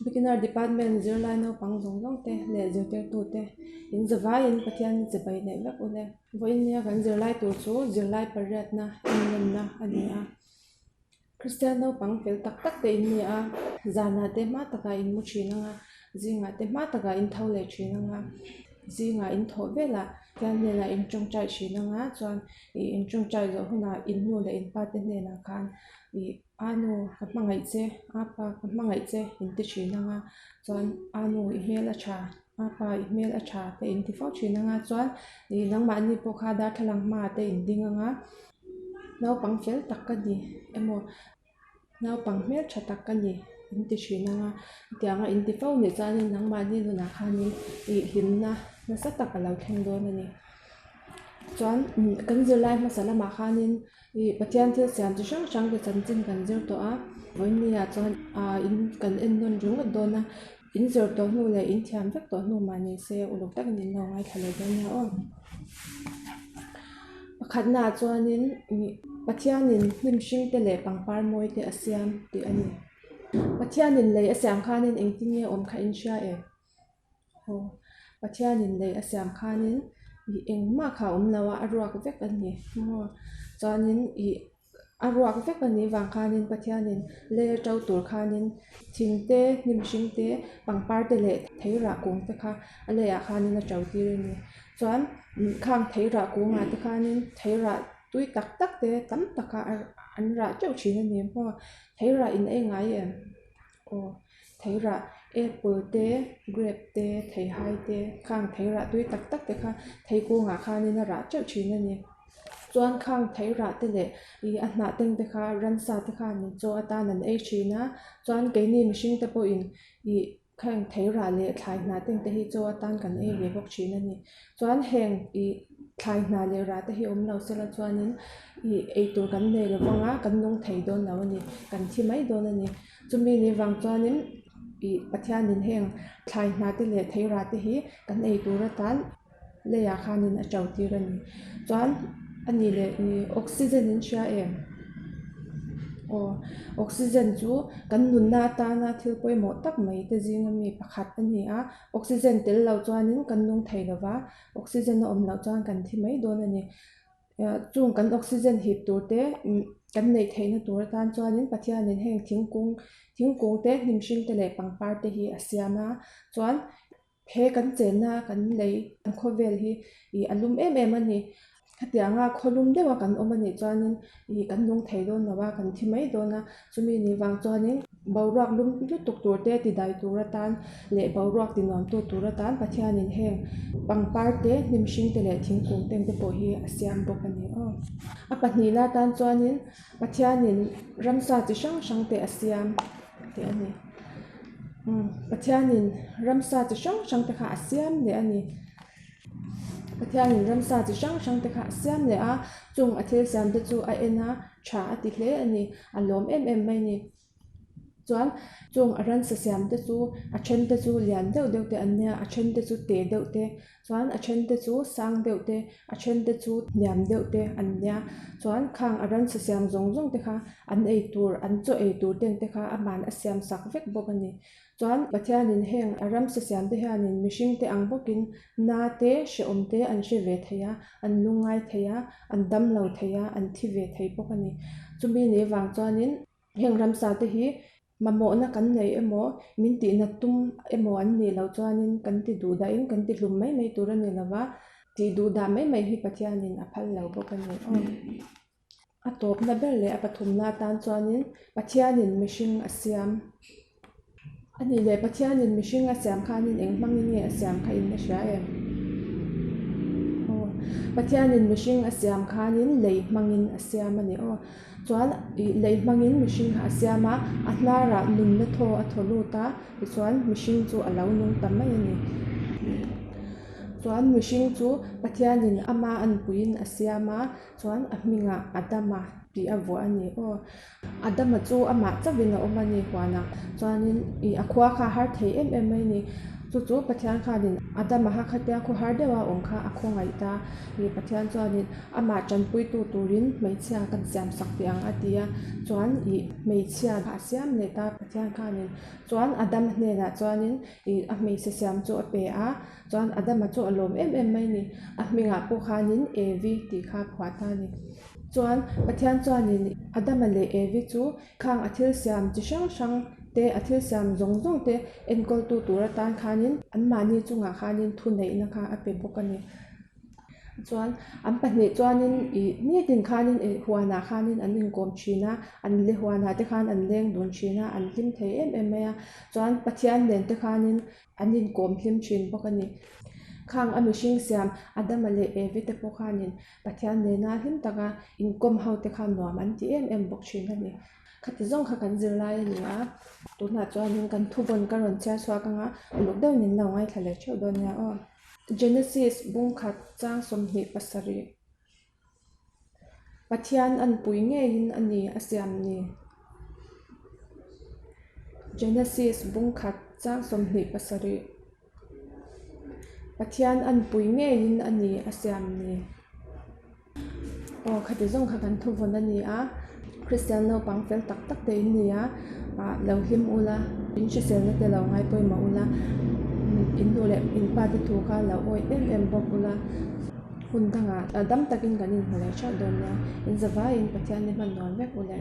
Beginner Department zirlai naupang zawng zawng te leh zirtirtute in zavaiin Pathian chibai neih vek u le. Vawiin nia kan zirlai tur chu zirlai pariatna ennawnna a ni a. Kristian naupang fel tak tak te in ni a, zanah te hma takah in mu thin ang a, zingah te hma takah in tho leh thin ang a, zingah in thawh velah Pathian hnenah in tawngtai thin ang a, chuan ih in tawngtai zawh hunah in nu leh in pa te hnenah khan ih a nu ka hmangaih che, a pa ka hmangaih che in ti thin ang a, chuan a nu i hmel a tha, a pa i hmel a tha te in ti fo thin ang a, chuan ih nangmahni pawh kha darthlalang hmaah te in ding ang a. Naupang fel tak ka ni emaw naupang hmeltha tak ka ni in ti thin ang a, hetianga in ti fo nih chuanin nangmahni nunah khanin ih hlimna nasa tak a lo thleng dawn a ni. Chuan kan zirlai hmasa lamah khanin ih Pathian thil siam chi hrang hrang te chanchin kan zir tawh a, vawiinniah chuan ah in kan en nawn ringawt dawn a, in zir tawh hnu leh in thiam vek tawh hnu mah ni se uluk takin in lo ngaithla leh dawn nia aw. Pakhatnaah chuanin ih Pathianin hnim hring te leh pangpar mawi te a siam tih a ni. Pathianin lei a siam khanin engtin nge awm kha in hria em? Aw, Pathianin lei a siam khanin ih engmah kha a awm lo a, a ruak vek a ni maw? Chuanin ih a ruak vek a nih vang khanin Pathianin lei a to tur khanin thing te, hnim hring te, pangpar te leh theirah kung te kha a leiah khanin a to tir a ni. Chuan khang theirah kungah te khanin theirah tui tak tak te tam taka an rah teuh thin a ni maw? Theirah in ei ngai em? Aw, theirah apple te, grape te, theihai te, khang theirah tui tak tak te kha thei kungah khanin a rah teuh thin a ni. Chuan khang theirah te leh ih a hnah teng te kha ransa te khanin chaw atan an ei thin a, chuan keini mihring te pawhin ih khang theirah leh thlai hnah teng te hi chaw atan kan ei ve bawk thin a ni. Chuan heng ih thlai hnah leh rah te hi awm lo sela chuanin ih eitur kan nei lo vang a, kan nung thei dawn lo a ni, kan thi mai dawn a ni. Chumi ni vang chuanin ih Pathianin heng thlai hnah te leh theirah te hi kan ei tur atan leiah khanin a to tir a ni. Chuan a nih leh ih oxygen in hria em? Aw oxygen chu kan nunna atana thil pawimawh tak mai te zinga mi pakhat a ni a, oxygen tel lo chuanin kan nung thei lo va, oxygen a awm loh chuan kan thi mai dawn a ni. Chung kan oxygen hip tur te kan neih theihna tur atan chuanin Pathianin heng thingkung thingkung te hnim hring te leh pangpar te hi a siam a chuan he kan chenna kan lei kan khawvel hi ih a lum em em a ni hetianga khawlum deuha kan awm a nih chuanin ih kan nung thei dawn lo a kan thi mai dawn a chumi nih vang chuanin Boruak lum lutuk tur te ti dai tur atan leh boruak ti nuam tu tur atan Pathianin heng pangpar te, hnim hring te leh thingkung ten te pawh hi a siam bawk a ni aw. A pahnihna atan chuanin Pathianin ramsa chi hrang hrang te a siam tih a ni. Umm Pathianin ramsa chi hrang hrang te kha a siam leh a ni. Pathianin ramsa chi hrang hrang te kha a siam leh a, chung a thil siam te chu a en a, tha a ti hle a ni, a lawm em em mai a ni. Chuan chung a ransa siam te chu a then te chu lian deuh deuh te an nia, a then te chu te deuh te, chuan a then te chu sang deuh te, a then te chu hniam deuh te an nia. Chuan khang a ransa siam zawng zawng te kha an ei tur an chaw ei tur ten te kha aman a siam sak vek bawk a ni. Chuan Pathianin heng a ramsa siamte hianin mihringte ang bawkin na te, hrehawm te an hre ve thei a, an lungngai thei a, an dam lo thei a, an thi ve thei bawk a ni. Chumi ni vang chuanin heng ramsa te hi mamawhna kan nei emaw, min tihna tum emaw an nih loh chuanin kan ti duh dahin kan ti hlum mai mai tur a ni lo va, tih duh dah mai mai hi Pathianin a phal lo bawk a ni aw. A tawpna ber leh a pathumna atan chuanin Pathianin mihring a siam a nih leh Pathianin mihring a siam khanin eng hmangin nge a siam kha in la hria em? Aw, Pathianin mihring a siam khanin lei hmangin a siam a ni aw. Chuan ih lei hmangin mihring kha a siam a, a hnarah nunna thaw a thaw lut a, tichuan mihring chu a lo nung ta mai a ni. Chuan mihring chu Pathianin ama anpuiin a siam a. Chuan a hmingah Adama tih a vuah a ni aw. Adama chu amah chauhin a awm a ni huanah. Chuanin ih a khua kha a har thei em em mai a ni. Chu chu Pathian khanin Adama kha khatia khawhar deuha awm kha a khawngaih ta. Ih Pathian chuanin amah tanpuitu turin hmeichhia kan siam sak teh ang a ti a. Chuan ih hmeichhia kha a siam leh ta Pathian khanin. Chuan Adama hnenah chuanin ih a hmeichhe siam chu a pe a. Chuan Adama chu a lawm em em mai a ni. A hmingah pawh khanin Evi tih kha a phuah ta a ni. Chuan Pathian chuanin Adama leh Evi chu khang a thil siam chi hrang hrang te, a thil siam zawng zawng te enkawltu tur atan khanin anmahni chungah khanin thuneihna kha a pe bawk a ni. Chuan an pahnih chuanin ih nitin khanin ih huanah khanin an inkawm thin a, an le huanah te khan an leng dun thin a, an hlim thei em em mai a. Chuan Pathian nen te khanin An inkawm hlim thin bawk a ni. Khang a mihring siam Adama leh Evi te pawh khanin Pathian nena hlim taka inkawm ho te kha nuam an ti em em bawk thin a ni. Khati zawng kha kan zirlai a ni a, tunah chuanin kan thuvawn ka rawn chhiar chhuak anga uluk deuhin in lo ngaithla leh theuh dawn nia aw. Genesis bungkhat chang 27. Pathian an pui ngeiin a ni a siam ni. Genesis bungkhat chang 27 Pathian an pui ngeiin a ni a siam ni. Aw khati zawng kha kan thuvawn a ni a, Kristian naupang fel tak tak te in ni a, ah lo hlim ula, in hriselna te lo ngai pawimawh ula, in nu leh in pa te thu kha lo awih em em bawk ula. Hun dangah dam takin kan inhmu leh theuh dawn nia, in zavaiin Pathian ni hman nuam vek u le.